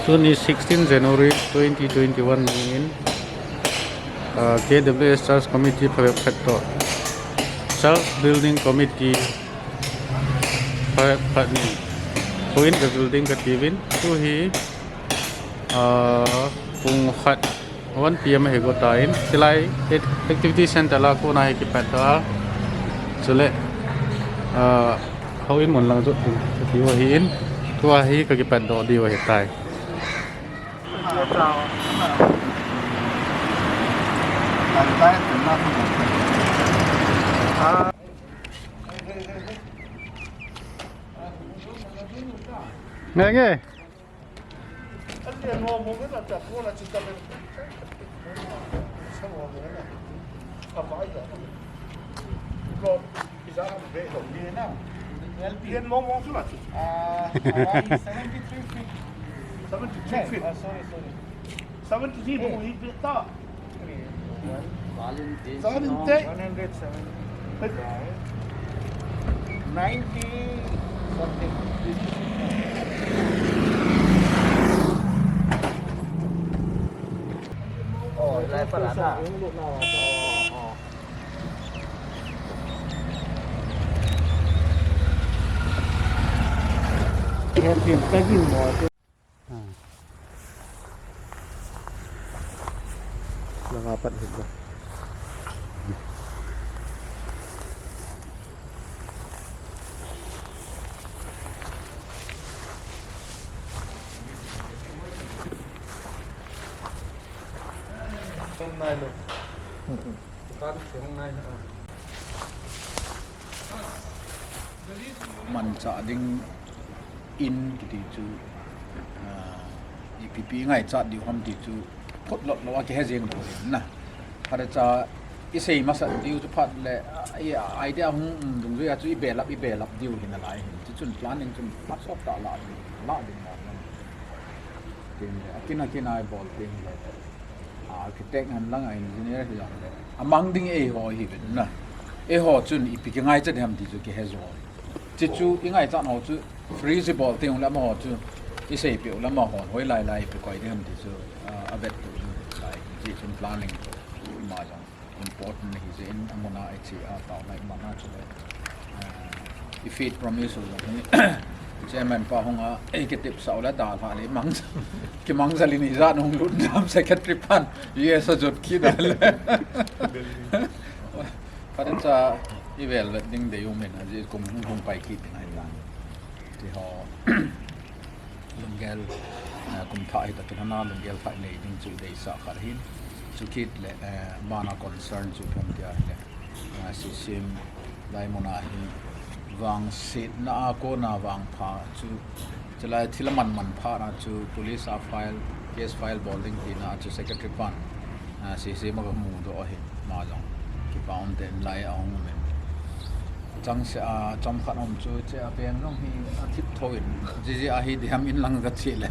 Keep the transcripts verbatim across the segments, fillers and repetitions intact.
Tuni sixteen January twenty twenty-one ni in, ah, K W S Church Committee phabep khat toh Church Building Committee phabep khat ni houin ka building ka tiuvin, tu hi, ah, pung khat one P M ahi gota in, tilai activity center la kona hi kipat ta. Chule, ah, houin mun lang jot ding ka tiu ahin, tua hi ka kipat doh diu ahitai. Nge, nge. Seventy-three feet. Seventy-three feet. Ah, sorry, sorry. Seventy-three, eh. Seventy-three. One hundred seventy-five. Ninety something. Oh, lai pala na. Oh, oh. Happy, thank you, Lord. Ah. Langa pat hit ba. Nai lo. Dukan se hung nai na. Manchah ding in kiti chu, ah, ipi pi ngaichat diu ham ti chu phot lot lo a kihe jeng lou na. Phat cha i sei masat diu chu phat le, ah, i idea hung um dungjui a chu i belap, i belap diu hi nalai hin. Chu chun planning chun phat sop tah la ding, la ding mo. Tin le, akin akin a i bol tin le. A architect hen lang a engineer hi jong le. Amang ding eiho hi ven na. Eiho chun ipi kingaichat ham ti chu kihe jo. Chuchu i ngaichat ho chu free ji bol teng le amaho chu i seipeh u le amaho hoilai lai ipi koi ding ham ti chu, ah, avet tu lai. Chuchun planning chu ima jong important ahi jeh in, amuna i che a, taona iman a chule, eh, i faith promise u jong hi, chairman pa hung a, eh, kitepsah u le dalha le, mang, kimang jal in ijat hung lut nam secretary pan, U S a jot kit a le. Phat cha i velvet ding dei um in, ajeh kum hung hung pai kit ding ahi tan. Ti ho. Lunggel, eh, kum thah hi ta kilhona lunggel thah nei ding chu deisah khat ahin. Chukit le, eh, bana concern chu ipi ham tia hile, eh, sisim lai muna hi vangsetna a kona vangpha chu, chulai thil aman man pha na chu police a file, case file bol ding tina chu secretary pan, eh, sisim a kamu doh ahin, ama jong kipa um tah in lai a hung um in. Changseh a chomkhat um chu, che a peng jong hi athip tho in, jiji ahi diham in lang kache le.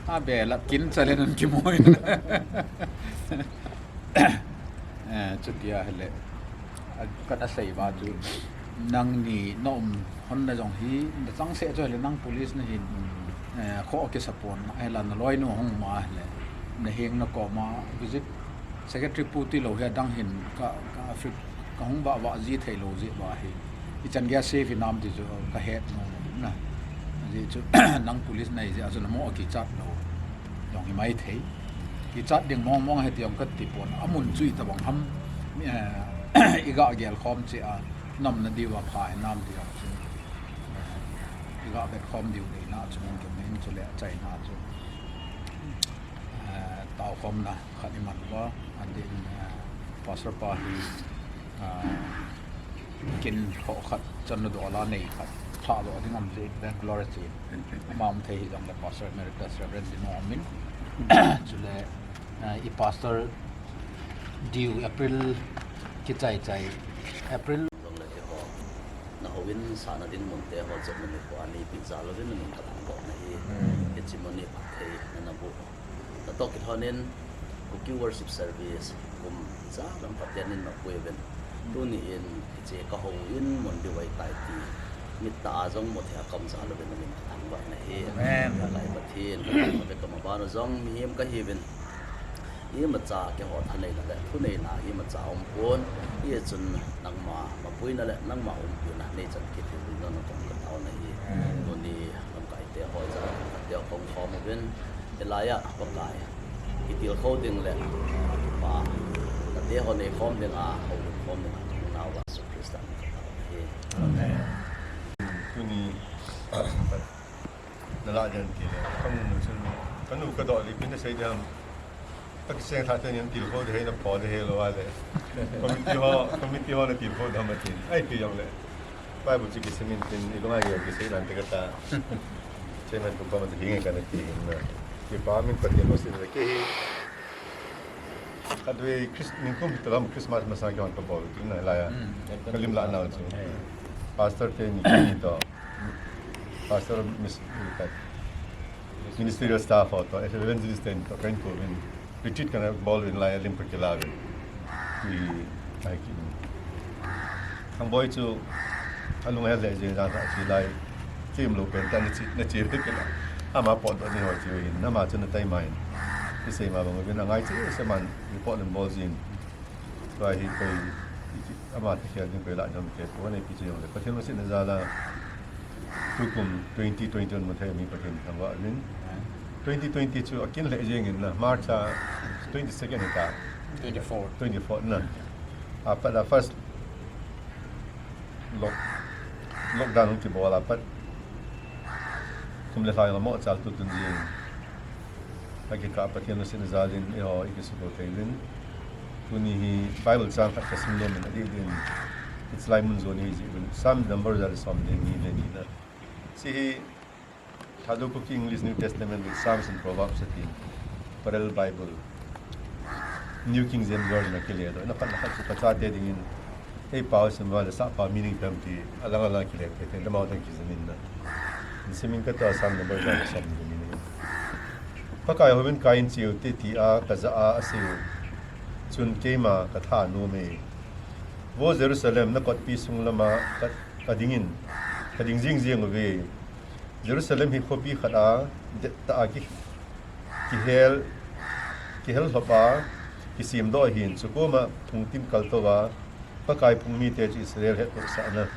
Abelap kin chalen un kimu in. Eh, chutia hile. A, kana sei ba chu, nangni na um hon na jong hi, na changseh chu hile nang police na hin, eh, kho kisapon, hila na loinu hung ma hile. Na heng na koma visit Secretary pu tilou hi adang hin ka, ka Afri-, ka hung vah vah ji thei lou jeh uva hi. Ichan gei a safe hinam ti chu ka het nom na. Ajeh chu nang police nahi jeh a chu namo a kichat lou jong hi maithei. Kichat ding mong mong ahi ti jong kati pon. Amun chu itobang ham, eh, iga gel khom cheh a, nomna diu a pha hinam ti jong chu, eh, iga vet khom diu deina chu mun chu min chu le achaina chu, eh, tao khomna khat iman uva, adeh in, ah, Pastor pa hi, ah, kin kho khat, channa dola nei khat, thah doh ding um jeh in Bangalore a che. Ama um thei hi jongle Pastor Emeritus Reverend Dimo Amin. Chule, ah, i Pastor diu April kichai chai, April. Jongle keiho, na houin sahna ding mun te ho jep na ni ko ani pi ja louvin na min ka thangvah na hi. Hmm. Hiche mun hi phatthei na na boh. Natoh kilhon in Kuki Worship Service kum ijat lam Pathen in napui uvin. Tuni in hiche ka houin mun diu ahitai ti mit tah a jong mu thei a ka um jal uvin na min ka thangvah na hi. Amen. In, kave kama banu jong mihem kahiuvin. Imacha keiho thaneina le thuneina imacha umpon. Hichun nangma mapuina le nangma umpina neichan kit hiuvin jong nakoma katao nahi. Tuni lamkaite ho jong kateo khom khom uvin. Hilaiya Pakai kitilkhou ding le pa, kate ho neikhom dinga, houlim khom dinga, nau Jesu Christa min katao nahi. Amen. Tuni Nala jan ti le, kamu mun chun, kanu kadoh le, pin nasei ding ham. Kakiseng tha te nin tilkhou ding hei, napho ding hei lou a le. Committee ho, committee ho natilkhou ding ham atin. Ai, ti jong le. Bible chu kisim in tin, ilunga hi kisei nan te kata. Chairman pu pa ma hi nge kana ti hin na. Kipa min Pathen lungset le kei hi. Khatvei Chris-, nikum hita lam Christmas masang kihon kabol, tu na hilaiya. Hmm. Kalim la nau chu. Pastor te ni, ni to. Pastor mis-, ministerial staff ho to, evangelist te ni to, kahin kouvin. Retreat kana bol uvin lai, lim kakila uvin. Tui, ai ki. Thangboi chu, alung hel le jeng jang tha chi lai. Kim lo pen ta nachi, nachi ve kila. Ama potdoh ni ho chi ve hin, ama chu natai mai. Isei ma bang uvin, angai chi, isei man, report lim bol jin. Tua hi koi, ama te khel ding koi la jong te, ko nei pi chu jong le. Pathen lungsetna jal a, tukum twenty twenty-one mu thei mi Pathen thangvah uvin. Twenty twenty chu akin le jeng in na, March a twenty-second hita. Twenty-four. Twenty-four na. A pat a first lock-, lockdown hung kibol a pat. Kum le lha jong amoh chal tutun jing. Akikah Pathen lungsetna jal in eiho ikisuto thei uvin. Tuni hi Bible chang khat kasim nom in adih dih in. Hiche lai mun jon hi jeh uvin. Psalm number ja le som le ni le ni na. Hiche hi Thadou Kuki English New Testament with Psalms and Proverbs atin. Parallel Bible. New King James Version a kile doh. Na khat na khat chu kachate dingin. Ei pao sim uva le sah pao meaning pem ti alang alang kile peh te, lamao teng kijih in na. Simin kata Psalm number ja le som ni ni. Pakai houvin Kain cheu te tia kajah a asei u chun keima katha nom e. Vo Jerusalem, nakotpi sung lama ka, kading in, kading jing jeng uve. Jerusalem hi khopi khat a dettah a ki, kihel, kihel lhop a, kisemdoh ahin, chukoma phungtim kaltou a, Pakai phungmite chu Israel hettohsahna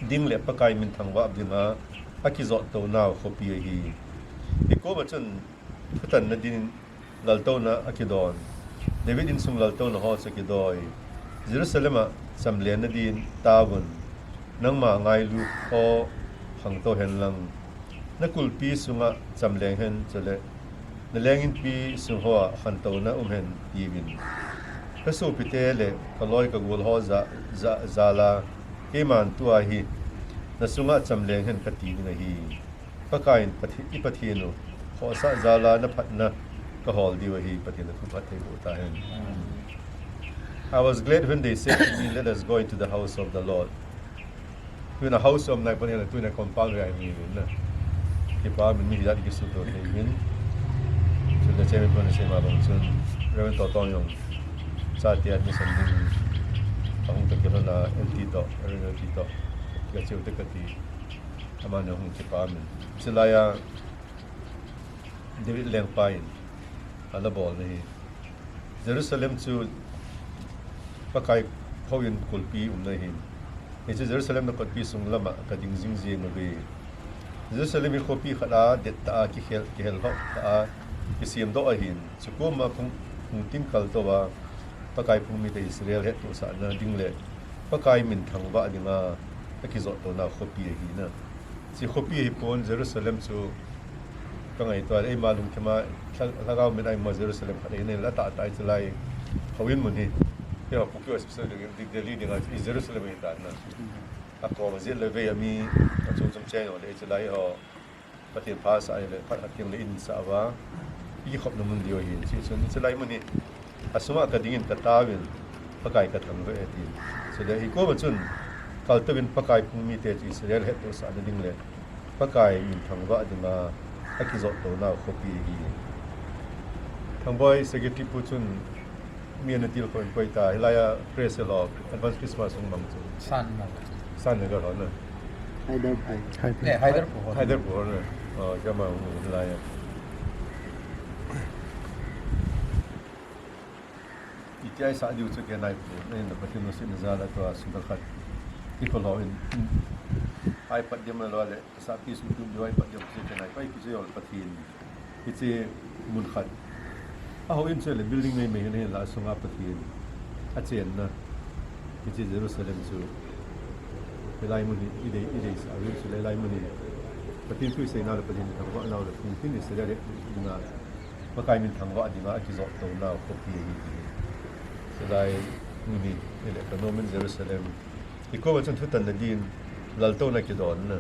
ding le Pakai min thangvah dinga akijottou nau khopi ahi. Hikoma chun thutanna din laltouna akidon. David insung laltouna ho chu akidoi. Jerusalem a chamlenna din taovun. Nangma ngailu ho khangtou hen lang. Nakulpi sunga chamleng hen chule naleng inpi sung hoa khantouna um hen tiuvin. Kasopite le kaloi kagol ho ja, ja, jal a keiman tua hi nasunga chamleng hen kati ding ahi. Pakaiyin Pathe-, i Pathen u, khohsah jal a naphatna kahol diu ahi, Pathen in thupha theiboh tahen. I was glad when they said to me, "Let us go into the house of the Lord." Tuin a house um nai pon hela, tuin a compound area hi mi na. Kipa min mi hijat kisuto thei min. Chule chairman pon sei ma bang chun, Reverend Totong jong chate admission ding ahung toh kilhon a, L T toh, Reverend L T toh, kacheu te kati. Amani hung kipa min. Chulai a David lengpa in ana bolna hi Jerusalem chu Pakai houin kulpi umna ahin. Hiche Jerusalem nakotpi sung lama kading jing jeng uve. Jerusalem hi khopi khat a dettah a kihel, kihel lhop tah a kisemdoh ahin. Chukoma phung, phungtim kaltou a Pakai phungmite Israel hettohsahna ding le Pakai min thangvah dinga akijottou nau khopi ahi na. Hiche khopi ahipon Jerusalem chu kangaito le eima lungthim a lha-, lhagao min a ima Jerusalem khat ahi na, atahtah hiche lai houin mun hi. Eiho Kuki ho special ding, Delhi dinga i Jerusalem ahi tan na. Akoma jeh le vei a mi achom chom cheng ho le hiche lai ho Pathen phat sah le phat hat teng le in sah uva, i kikhopna mun diu ahin, hiche chun hiche lai mun hi asunga kading in kataovin, Pakai kathangvah e tin. Chule hikoma chun kaltouvin Pakai phungmite chu Israel hettohsahna ding le Pakai min thangvah dinga akijottou nau khopi ahi. Thangboi Secretary pu chun mi ana tilkhou in koi ta, hilai a press ho, advance Christmas hung mang chu. Santnagar. Santnagar ho na. Haider, Haider. Eh, Haiderpur ho. Haiderpur ho na. Kama lai. Iti a isah diu chu kei nai pu, nei na Pathen lungsetna jal a tua sung khat i kholou in, in, ai pat diam lo le, sa pi sung tum diu ai pat diam chu kei nai pai pi chu jol Pathen. Hiche mun khat. A houin chu le building meimei hin la sunga Pathen a chenna. Hiche Jerusalem chu. Hilai mun hi i dei, i deisah a hin chu le hilai mun hi. Pathen thu i seinau le Pathen i thangvah nau le Pathen thu i sei le dinga. Pakai min thangvah dinga a kijot tou nau khopi ahi ti. Hilai mun hi, i le ka nom in Jerusalem. Hikoma chun thutanna din laltouna kidonna.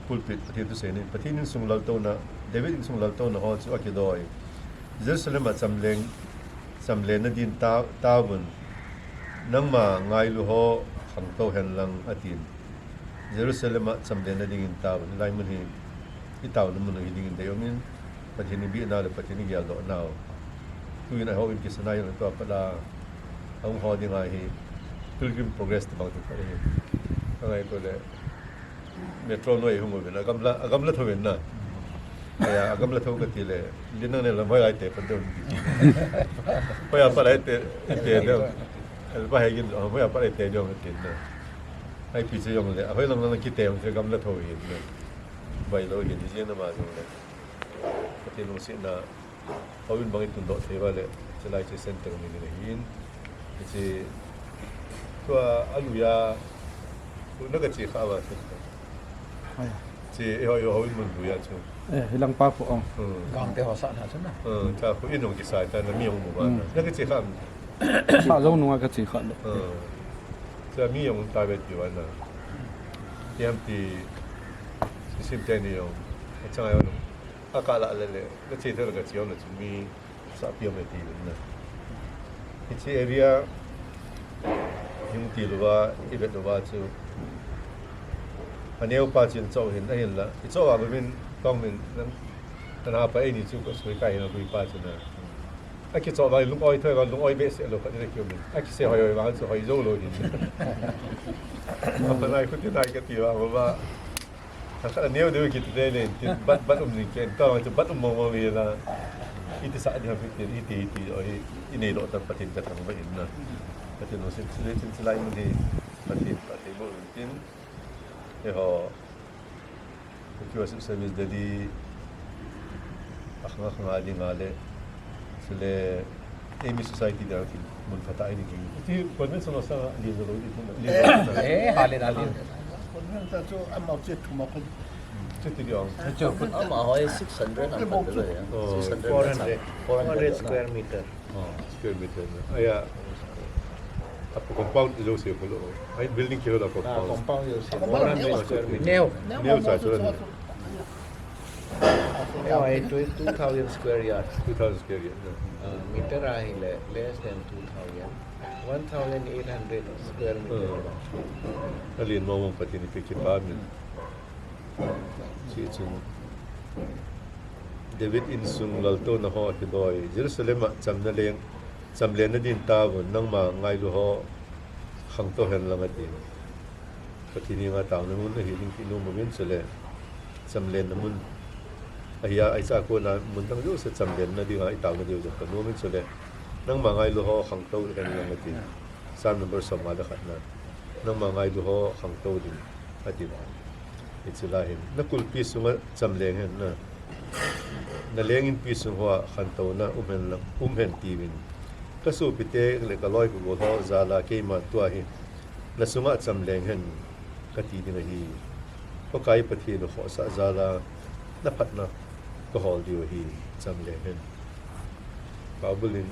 Pulpit Pathen thu seina. Pathen insung laltouna, David insung laltouna ho chu a kidoi. Jerusalem a chamleng, chamlenna din ta, tauvin. Nangma ngailu ho khangtou hen lang atin. Jerusalem a chamlenna dingin tauvin. Hilai mun hi i tauna mun hi dingin dei um in. Pathen i bina le Pathen i geldoh nau. Tuin a houin kisanai le tua pat a hung ho dinga hi Pilgrim Progress ti bang ti khat hi. Ka ngai ko le metro noi hung uvin a gamla, a gamla thou vin na. Ya, a gamla thou ka ti le, din nang ne lam hoi ai te pat deu. Hoi a pat ai te, te deu. Ba hai gin, hoi a pat ai te deu ka ti na. Ai pi che jong le, hoi lang lang ki te jong che gamla thou vin na. Bai lo hin, jing na ma jong le. Pathen lungsetna, houin bang i tundoh thei uva le, chulai chu center ni ni hin. Hiche, tua a lui a, tu na ka che kha uva chu. Hoi. Che, eh, hoi, houin mun lui a chu. Eh, hilang pa pu ong. Hmm. Gangte ho sah na chu na. Hmm, cha khu in ong kisai ta na mi ong mu uva na. Hmm. Na ka che kha. Sah jong nunga ka che kha le. Hmm. Cha mi ong ta ve ti uva na. Ti ham ti, si sim te ni ong. Achang ai ong. A ka la le le, le che thei le ka che ong le chu mi sa pi ong le ti le na. Hiche area hung ti louva, i vet louva chu. A neo pa chin chou hin, a hin la. I chou a min, kong min, nan, nan ha pa ei ni chu ko sui kai hin a bui pa chu na. A ki chou va lung oi thoi va lung oi be se lo ka ni ki min. A ki se hoi hoi va chu hoi jou lou hin. A pa nai khu ti nai ka ti va va. Thakhat a neo deu kiti le le, ti bat, bat um jing ken, ka chu bat um mong mong le la. Iti sa di ha kiti, iti, iti, o hi, i nei lo ta Pathen ka thangvah in na. Pathen lungset, chule chin chulai mun hi, Pathen, Pathen bo in tin. Eiho, Q S service Delhi, a khang a khang a ding a le, Chule, A M E Society dia ki mun phatah a i ding. Ti convention a sang a li zo lo i kum. Li zo lo. Eh, hale, hale. Convention chu amau che thum a kon. Che ti diong. Che kon. Amau hoi six hundred ang pat lo ya. Oh. Six hundred. Four hundred. Four hundred square meter. Oh, square meter na. Aya. Apu compound jo se ko lo. Ai building ki lo da compound. Ah, compound jo se. Four hundred square meter. Neo. Neo sa chu. Neo ai two, two thousand square yard. Two thousand square yard, no. Ah, meter a hile less than two thousand. One thousand eight hundred square meter. Ah. Alin mo mong Pathen i pe kipah min. Chuchun David insung laltouna ho kidoi. Jerusalem a chamna leng, chamlenna din tauvin nangma ngailu ho khangtou hen lang ati. Pathen henga taona mun ahi ding ti nom uvin chule. Chamlenna mun. Ahi a, ahi cha kona mun dang jouse chamlenna dinga i taona diu jong ka nom in chule. Nangma ngailu ho khangtou hen lang ati. Psalm number som nga le khat na. Nangma ngailu ho khangtou ding ati. Hiche la hin. Na kulpi sunga chamleng hen na. Na leng inpi sung hoa khantouna um hen lang, um hen tiuvin. Ka sopite le ka loi ka gol ho jal a keima tua hi. Na sunga chamleng hen, kati ding ahi. Pakai Pathen u khohsah jal a, na phatna ka hol diu ahi, chamleng hen. Bible in,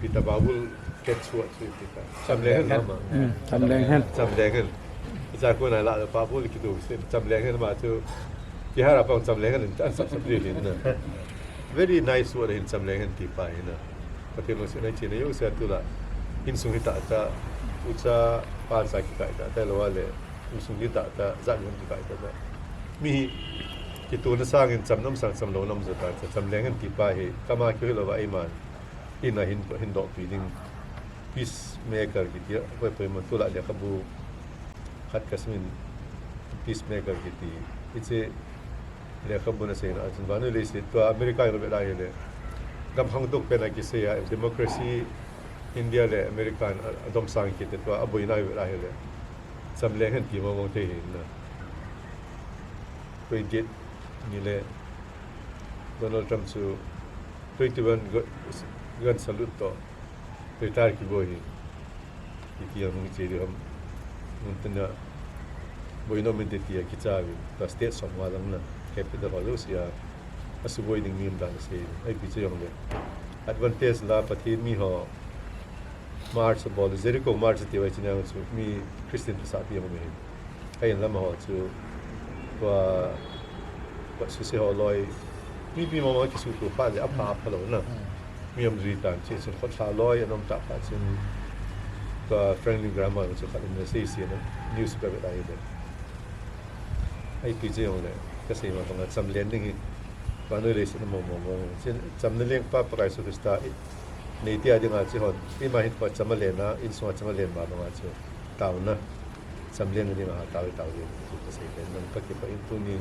Peter Bible catchword chu Peter. Chamleng hen, mama. Hmm, chamleng hen. Chamleng hen. Icha kona la Bible kitu sin, chamleng hen ma chu. Kihara pang chamleng hen, an sap sap ri hin na. Very nice word hin chamleng hen ti pa hin na. Pathen lungsetna i chena jouse a tulai. Insung hi tah tah, ucha pa cha kikai tah tah lou a le, insung hi tah tah, jat ni kikai tah tah. Mi hi, kituna sangin chamna um sang chamlouna um jo tah, chamleng hen ti pa hi, kama kihil lou va eiman. Ina hin, hin doh pi ding. Peacemaker kiti, poi poi ma tulai le kabu. Khat ka sim in, peacemaker kiti. Hiche, Lekhabun aseina a chun vannoi leiset tua America in vet a hile, gam khangdong pen a kisei a, democracy India le America in a, adomsang kit e, tua aboina vet a hile, chamleng hen ti mong mong thei hi na. Twenty-eight ni le Donald Trump chu twenty-one gu-, gun salute toh retire kibol hi. Iti a hung che di ham. Mun tana boina min te tia kicha vi. Ta state som nga lang na. Capital ho lo sia. Asuboi ding mi um dan sei. Ipi che jong le. Advantage la Pathen mi ho. March bol, Jericho March ti vai chin a chu mi Christian pasal pi a um e. Ahin lam ho chu tua, tua suse ho loi, mipi mama kisutu pha le apha apha lou na. Mi um jui tan, chun khut lha loi anom ta pha chun tua Franklin Graham ho chu khat in asei sei na, news ka vet a hile. Ipi che jong le, kasei ma banga chamlen ding hi. Vannoi leiset a mong mong mong. Chun chamna lengpa Pakai Jesu Christa i, nei tia dinga chu hon. Ima hin pa chama lena, insung a chama len ma banga chu. Taona. Chamlen dinga tao, tao ding. Chu kasei le, nang kakipah in tuni.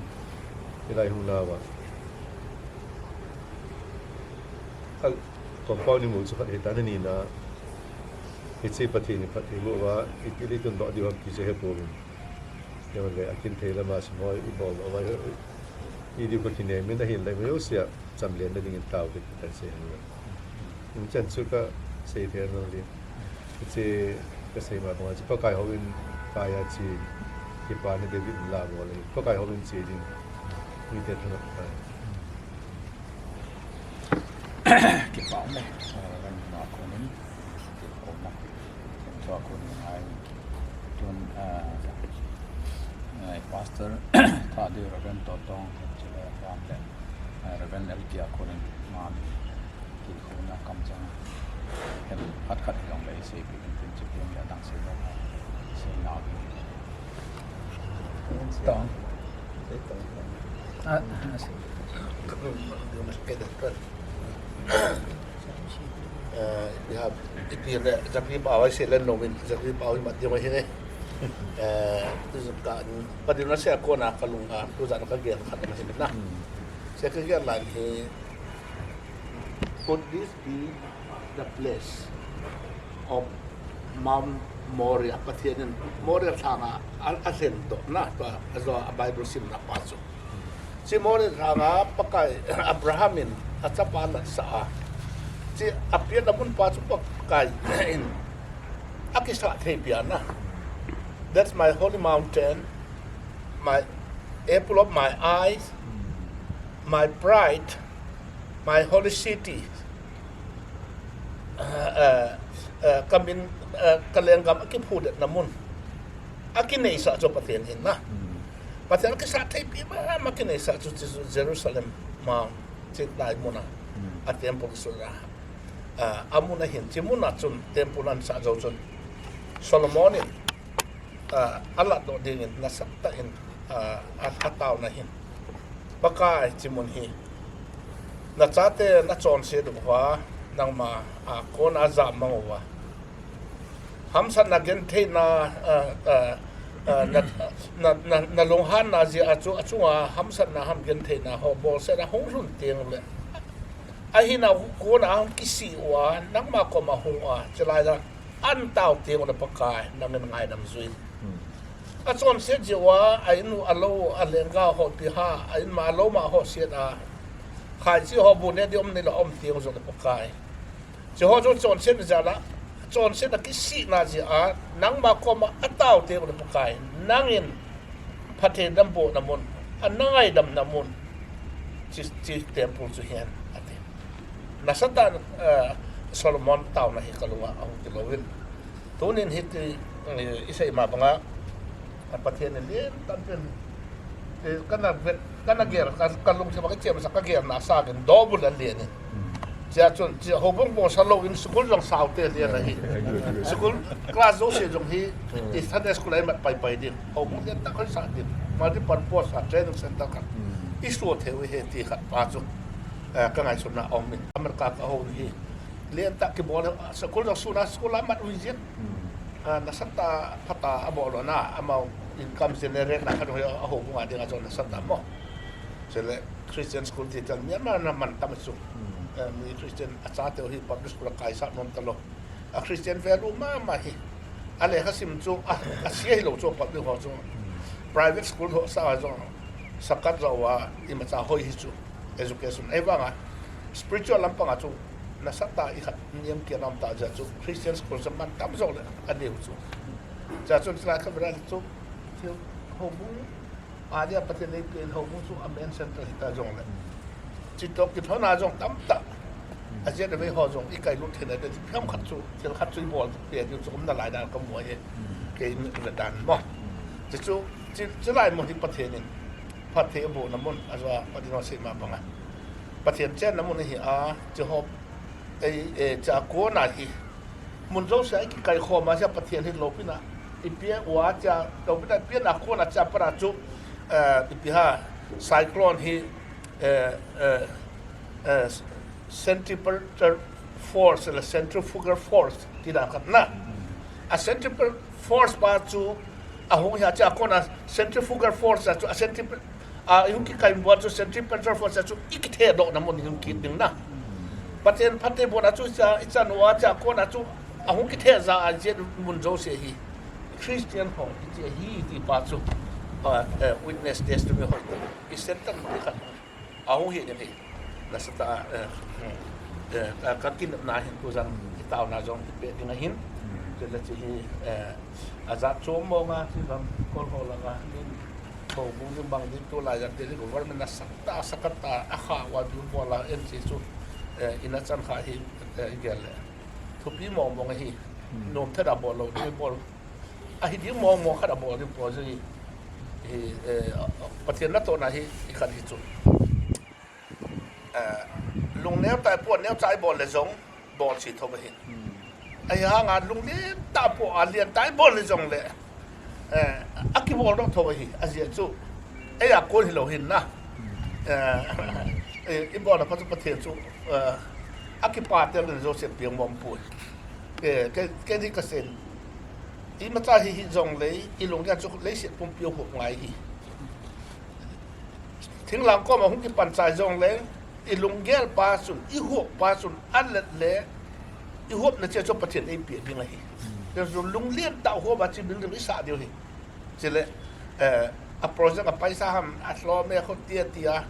Hilai hung nauva. Al, compound ni mu chu khat hita na ni na. Hiche Pathen in phatthei boh uva, iti le tun doh diu ham ti chu hepouvin. Tia le akin thei lama sum hoi i bol uva, i diu ka kinem in ahin lai ma jouse a chamlen na dingin tao kit ta sei hen. Hichan chu kasei thei lou ding. Hiche kasei ma banga chu Pakai houin kaiya che, kipana David in la bol e. Pakai houin che ding. Mite thangvah tai. Kipah ume. Ah, kan ma konin. Kipah ume. Chua konin ai. Tun, ah, ai, Pastor Thadeu, Reverend Totong, chule Ram le, ah, Reverend L K a konin ma. Kikhouna kamchang. Hen khat khat hi jong le seipeh in tin, chuteng le adang sei lou. Sei nau ding. Tong. Ah, ah, sei. Eh, ipi ham, ipi le, Japi pa vai sei le nomin, Japi pa vai mat ding ahi ne. Eh, tu ka, pa ding na sei a kona kalung a, tu jan kagel khat na hin na. Sei kagel lan hi, Could this be the place of Mount Moriah? Pathen in Moriah lhanga a, a, alhen doh na, tua, ajo a Bible simna pa chu. Hiche Moriah lhanga Pakai Abraham in achapa anatsah a. Hiche apianna mun pa chu Pakai in akisah thei pi ana. That's my holy mountain, my apple of my eyes, my pride, my holy city, eh, eh, eh, kamin, eh, kalenggam akiphudet na mun. Akineisah chu Pathen in na. Pathen akisah thei pi mama kineisah chu, chu Jerusalem ma, hiche lai mun a. A temple chu na. Ah, amun a hin, hiche mun a chun temple ahin sah jou chun Solomon in ah, alah doh dingin nasatah in, ah, a, ataona hin. Pakai hiche mun hi. Nachate nachonset uva, nangma, ah, kona ajam mang uva. Hamsatna gentheina, ah, ah, ah, na, na, na, nalunghanna jeh a chu, achunga hamsatna ham gentheina ho bolsetna hung lhun teng le. Ahina kona hung kisih uva, nangma koma hung a, chulai a. Ahin tao teng ule Pakai, nangin ngaidam jui. Achonset jeh uva, a in u alou, alenggam ho ipi ham, a inma alou ma ho set a. Khaichi ho bu ne di um ni la um teng jong le Pakai. Hiche ho jong chonset jeh la, chonset a kisihna jeh a, nangma koma atao teng ule Pakai. Nangin Pathen dambohna mun, ana ngaidamna mun, hiche, hiche temple chu ahi, ati. Nasatah, eh, Solomon taona hi kalunga ahung kilou in. Tunin hiti, eh, isei ma banga, a Pathen in lentah pen, eh, kana vet, kana gel, ka, kalungthim a kachemsa kagelna sangin dobul alen in. Chea chun, chea houbung bung sa louvin school jong saote alen ahi. School class jouse jong hi, i Sunday school a imat paipai ding. Houbung lentah khat isah ding. Multiple purpose a training center khat. Isuh thei u ahi ti khat pa chu. Eh, ka ngaisutna aum in. America ka hou hi. Lentah kibol, school jong suna school a mat u hi jin. Ah, nasatah phatah a bol lona, amau income generate na khat u hi a houbung a dinga jong nasatah mo. Chule Christian school ti tal Myanmar na man tam chu. Eh, mi Christian a chate hi public school a kaisah nom talou. A Christian value mama hi. A lekha sim chu, a, a sia hilou chu public ho chu. Private school ho sa jong, sakat jo a, imacha hoi hi chu. Education. Ahivanga, spiritual lampanga chu, nasatah a ikhat niam kian aum ta jeh chu, Christian school chu man tam jo le, a neo chu. Jeh chun chulai kha vera chu, thil houbung, a dia Pathen in eipen houbung chu a main center hita jongle. Chutoh kilhona jong tamtah. A jeh a vei ho jong i kailut theina te, thil khat chu, thil khat chu i bol peh diu chu um nalai dan ka mu ahi. Kei in ve dan mo. Chu chu, chu, chulai mun hi Pathen in phatthei abohna mun, a jo a, Pathen ho sei ma banga. Pathen chenna mun ahi a, chu ho, ei, ei, chu a kona hi. Mun jouse a i kikaikhom a, sia Pathen hi loupina i pia uva, sia loupina i piana kona, sia para chu, eh, ipi ham, cyclone hi, eh, eh, eh, centripetal force, le centrifugal force, ti dan khat na. A centripetal force pa chu, ahung hi a, sia kona centrifugal force a chu, a centripetal A, i hung kikai bol chu centripetal force chu i kithedohna mun i hung kit ding na. Pathen phatthei bohna chu cha, i chan uva cha kona chu a hung kithe ja a jeh mun jouse hi. Christian ho, i ti hi ti pa chu. A, eh, witness testimony ho. I center mun khat. A hung hi ding hi. Nasatah, eh, eh, ka, ka kinepna hin tujan i taona jong i pe ding ahin. Chule chu hi, eh, a jat chom mong a, hi lam kol ho langa, nin Houbung ding bang ding tulai a Delhi government nasatah, sakatah a kha uva ding bol a en chi chu, eh, ina chan kha hi, eh, i gel le. Thupi mong mong ahi, nom thada bol lou ding bol. Ahi ding mong mong khat a bol ding bol chu hi, hi, eh, Pathen natohna hi, i khat hi chu. Eh, lungneo tah a pon neo cha i bol le jong, bol chi tho ahi. Ahivanga lunglen tah a pon a lian tah a i bol le jong le, eh, a kibol doh tho ahi, a jeh chu. Ei a kon hilou hin na. Eh, eh, i bolna pa chu Pathen chu, eh, a kipa tel le jouse piang mong poi. Eh, ke, ke ni ka sen. Imacha hi hi jong le, i lunggel chu leiset pumpi a huop ngai hi. Thinglhang koma hung kipan chai jong le, i lunggel pa chun, i huop pa chun, a let le, i huopna che chu Pathen ei pe ding ahi. Chu lunglen tah huop a chi building i sah diu hi. Chule, eh, a project a paisa ham, a lhom e kho tia tia.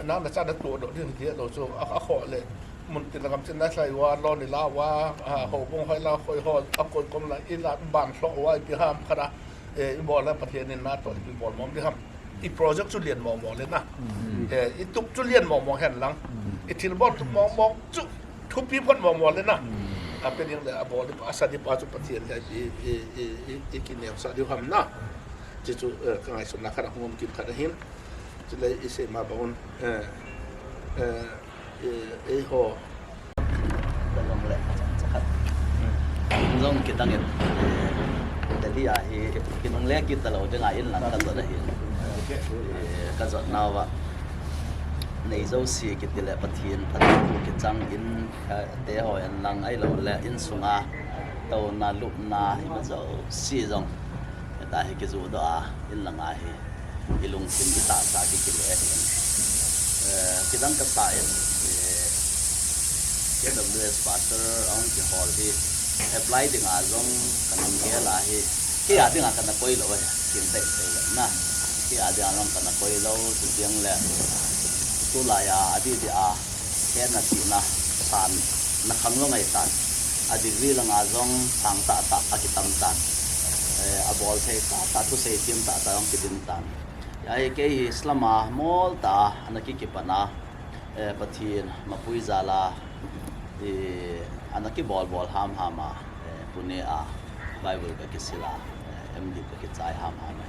Na, na cha na tuh doh ding tia doh chu, a, a kho le, mun tin la gam chin na thlai uva, lon i la uva, a, houbung hoi la, hoi ho, a koi kom la, i la ban lhoh uva, ipi ham khat a, eh, i bol le Pathen in natoh, ipi bol mong ding ham. I project chu lian mong mong le na. Eh, i tup chu lian mong mong hen lang. I thilbol tup mong mong chu thupi phot mong mong le na. A pe ding le a bol ding, a sa ding pa chu Pathen le i, i, i, i, i kineosah diu ham na. Chu chu, eh, ka ngaisutna khat a hung um kit khat ahin. Chule i sei ma bang un, eh, eh, eh, eiho. Ka jong le, cha khat. Jong kitang in, eh, Delhi a hi, kinungle kit talou ding a inlang ka jot ahi. Eh, ka jot nauva. Nei jouse kiti le Pathen phatthei kichang in, eh, te ho inlang ahilou le insunga. Touna, lupna, ima jouse jong. Heta hi kijoh doh a, inlang a hi. I lungthim i tahsa kikile ahin. Eh, kidang kasa in, eh, K W S pastor ahung kihol hi apply dinga jong kana gel ahi. Kei a dinga kana koi lou ahi. Kin tei tei le na. Kei a dinga jong kana koi lou, chuteng le. Tulai a, adih dih a, hetna chihna, san, na khang lou ngai tan. A degree langa jong sang tah tah a kitam tan. Eh, a bol thei tah tah, thusei thim tah tah jong kidim tan. Ahi kei hi slum a mol tah a, ana kikipan a, eh, Pathen mapui jal a, eh, ana kibol bol ham ham a, eh, Pune a, Bible ka kisil a, eh, M D ka kichai ham ham a.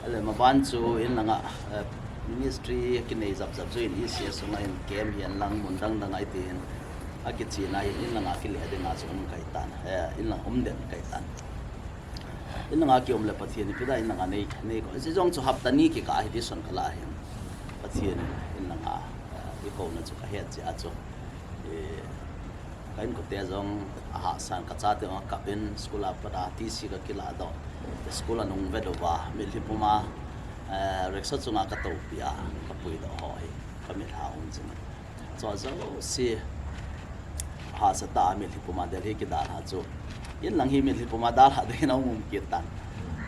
Ale maban chu inlanga, eh, ministry kinei jap jap chu in E C S sunga in camp hihen lang mun dang dang a itin, akichena hi inlanga kile dinga chu um kai tan, eh, inlang um den kai tan. Inlanga kium le Pathen ipi da inlanga nei, nei ko. Hiche jong chu hapta ni kikah hi ti son kala hin. Pathen inlanga, eh, i kouna chu kahet cheh a chu. Eh, ka inkote jong ahahsan, ka chate jong akap in school a pat a T C ka kilah doh. School a nung vet uva, mitlhi puma Eh, rickshaw chunga ka topi a, ka puidoh ho hi, ka mit ha um jing. Chu jouse hahsa tah a mitlhi puma Delhi kidalha chu. In lang hi mitlhi puma dalha ding in a um um kit tan.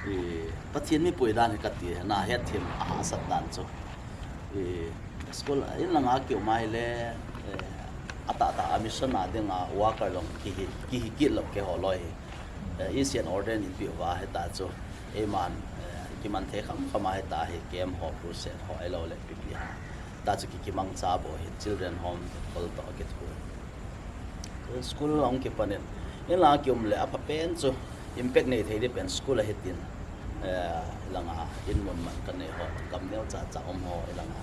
I, Pathen mipui dan hi ka ti, na hetthem a hahsat dan chu. I, school, in langa kium a hile, eh, atahtah a mission a dinga worker jong kihi, kihi kit lou keiho loi hi. Eh, E C N order in i peh uva hita chu. Eiman, eh, kiman thei kham kham a hita hi camp ho, crusade ho, ahilou le ipi ipi ham. Hita chu ki, kimangcha bou hi children home kol toh kithu. School a hung kipan in. In langa kium le apha pen chu impact nei thei ding pen school ahi tin. Eh, langa in mun man ka nei ho, gam neocha cha um ho, in langa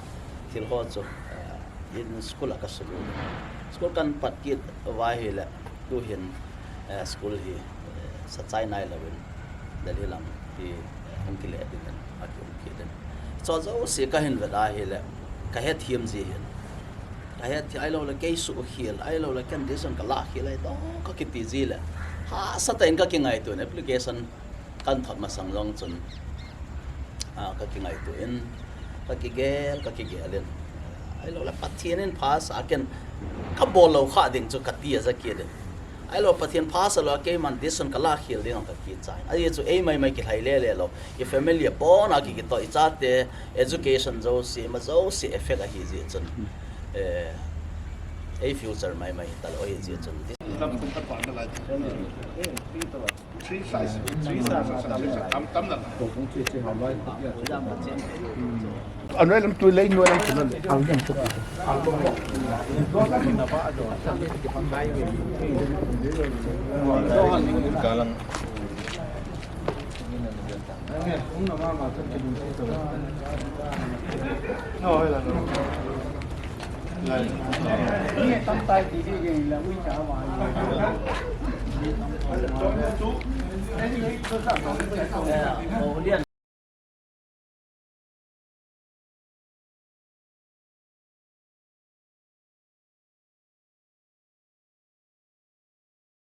thil ho chu, eh, in school a ka sulu. School kan pat kit uva hile, tu hin, eh, school hi, eh, sa chai nai louvin, Delhi lang hi, eh, hung kile ding in, a kium kit in. Chu jouse ka hin vet a hile, ka hetthem ji hin. Ka hetthem ahilou le kei suhkhel, ahilou le ken decision ka la khel ahi toh ka kiti ji le. Hahsa tah in ka kingaito in application kan thot masang jong chun, ah, ka kingaito in, ka kigel, ka kigel in. Ahilou le Pathen in phasa ken ka bol lou kha ding chu ka ti a ja kit in. Ahilou Pathen phasa lou a keiman decision ka la khel ding ka ti chai. Ajeh chu ei mai mai kilhai le le lou. I family a pon a ki kitoh, i chate education jouse, ima jouse effect ahi jeh chun. Eh, ei future mai mai talou ahi jeh chun. Three size, three size, tam, tam na. Anoi lam tu lei, noi lam tu na. Kalang.